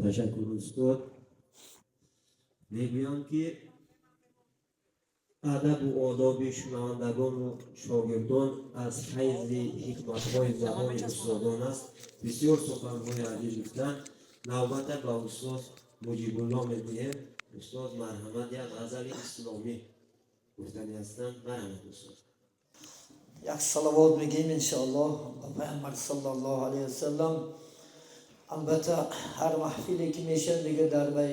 Ташаккур, устод. Мегӯям, ки адабу одоби шунавандагону шогирдон аз файзи ҳикматҳои забони устодон аст. Бисёр суханҳои аҷиб гуфтанд. Навбата ба устоз Муҷибулло медиҳем. Устоз, марҳамат, як ғазали исломӣ гуфтанӣ ҳастанд. Марҳамат, устоз. Як салавот мегӯем, иншоаллоҳ, ба Пайғамбар саллаллоҳу алайҳи васаллам. Албатта, ҳар маҳфиле ки мешавад, дига дар вай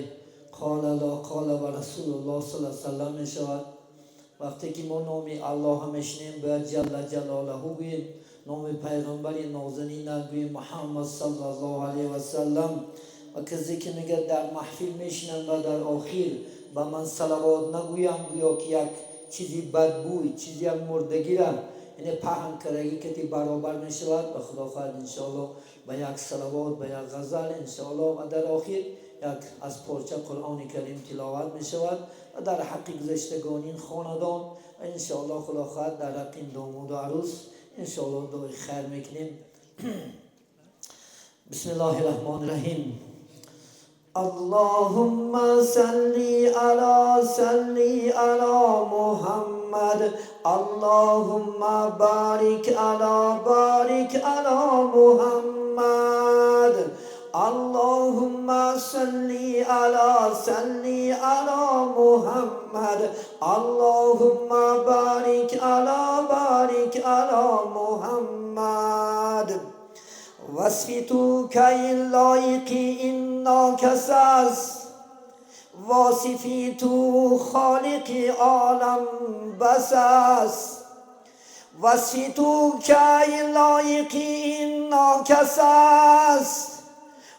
қола қола ва Расулуллоҳ саллаллоҳу саллам мешавад. Вақте ки мо номи Аллоҳа мешунем, бояд ҷалла ҷалолаҳу гӯем, номи пайғамбари нозанина гӯем, Муҳаммад саллаллоҳу алайҳи васаллам. Ва касе ки мегӯяд, дар маҳфил мешинам ва дар охир ба ман салавот нагӯям, гӯё ки як чизи бадбӯй, чизи як мурдагира, яъне паҳн кардагӣ кати баробар мешавад. Ба Худо хоҳад, иншоаллоҳ, ба як салавот, ба як ғазал, иншоаллоҳ, ва дар охир як аз порча Қуръони Карим тиловат мешавад ва дар ҳаққи гузаштагони ин хонадон ва, иншоаллоҳ, Худо хоҳад, дар ҳаққи ин домоду арӯс, иншоаллоҳ, дуои хайр мекунем. Бисмиллоҳи раҳмони раҳим. اللهم صل على صل على محمد، اللهم بارك على بارك على محمد، اللهم صل على صل على محمد، اللهم بارك على بارك على محمد. وصفی تو کی لایقی این ناکس است، واصفی تو خالق عالم بس است. وصفی تو کی لایقی این ناکس است،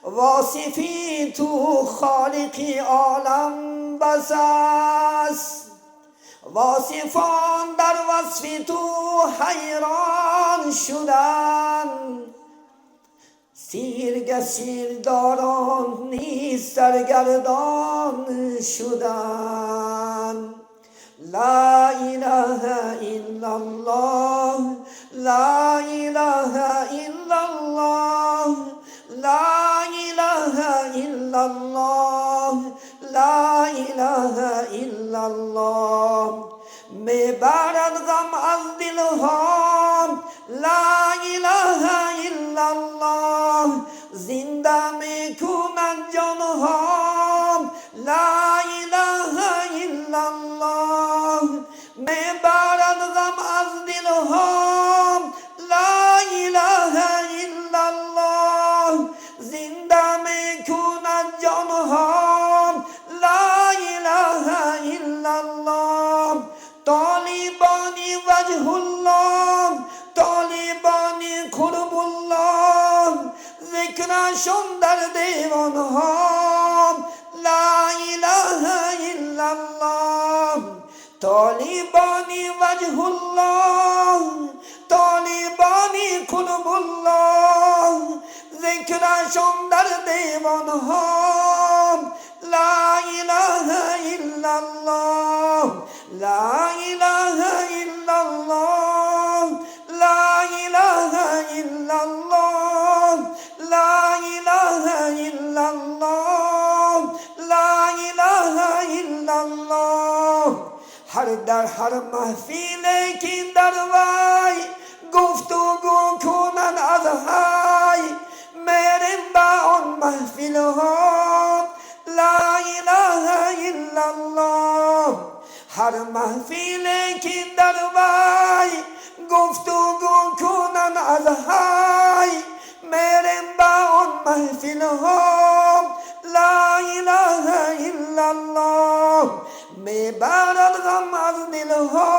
واصفی تو خالق عالم بس است. واصفان در وصف تو حیران شدند، سیرگه سیرداران نیز سرگردان شدند. لا اله الا الله، لا اله الا الله، لا اله الا الله، لا اله الا الله. میبرد غم از دلها، لا اله الا الله. زنده میکند جانها، لا اله الا الله. میبرد غم از دلها، لا اله الا الله. زنده میکند جانها، لا اله الا الله. طالبان وجه الله، طالبان قرب الله، ذکرشان در دیوانها، لا اله الا الله. طالبان وجه الله، طالبان قرب الله، ذکرشان در دیوانها، لا اله الا الله، لا اله الا الله، لا اله الا الله، لا اله الا الله، لا اله الا الله. هر در هر محفل که در وی گفتگو کنند از حی، میریم به آن محفل ها، لا اله الا الله. هر محفل که در وی گفتگو کنند از حی، میریم به آن محفل ها، لا اله الا الله. میبرد غم از دلها،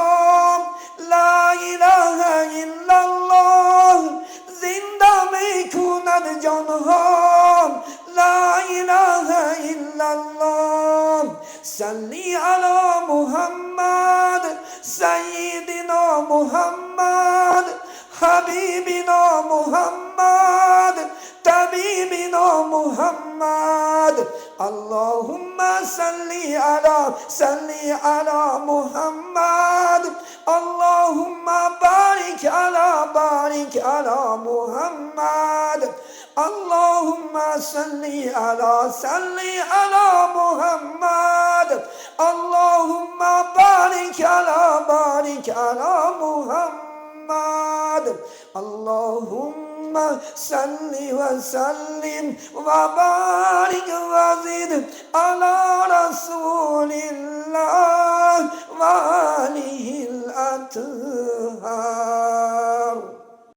لا اله الا الله. زنده میکند جانها، لا اله الا الله. صلی علی محمد، سیدنا محمد، حبیبنا محمد، طبیبنا محمد. اللهم صل على صل على محمد، اللهم بارك على بارك على محمد. اللهم صل على، صل على محمد. اللهم بارك على، بارك على محمد. اللهم صل وسلم وبارك وزد على رسول